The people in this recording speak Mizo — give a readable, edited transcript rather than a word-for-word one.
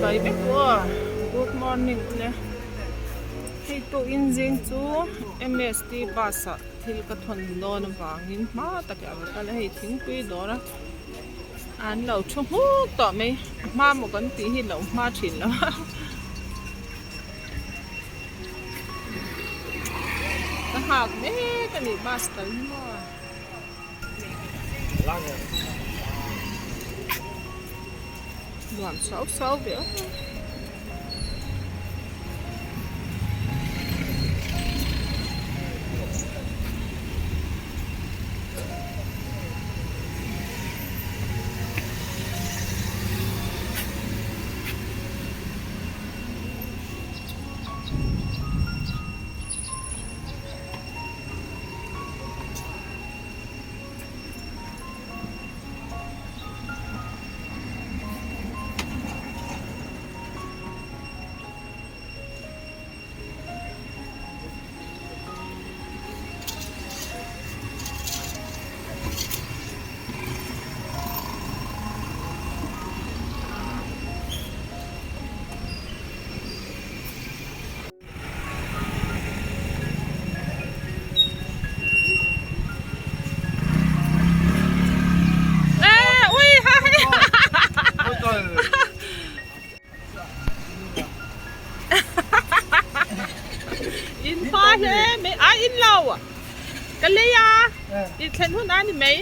Chibai vek u aw good morning u le hei tukin zing chu MST bus ah thil ka thawn dawn avangin hma takah a va kal a hei thingpui dawr a an lo thu nghuk tawh mai a hma maw kan tih hi lo hma thin lo a ka nghak mek a ni bus kal hi maw. Nuam sau sau ve aw. In hma hle mai a in lo ka lei a i thlen hun a ni mai.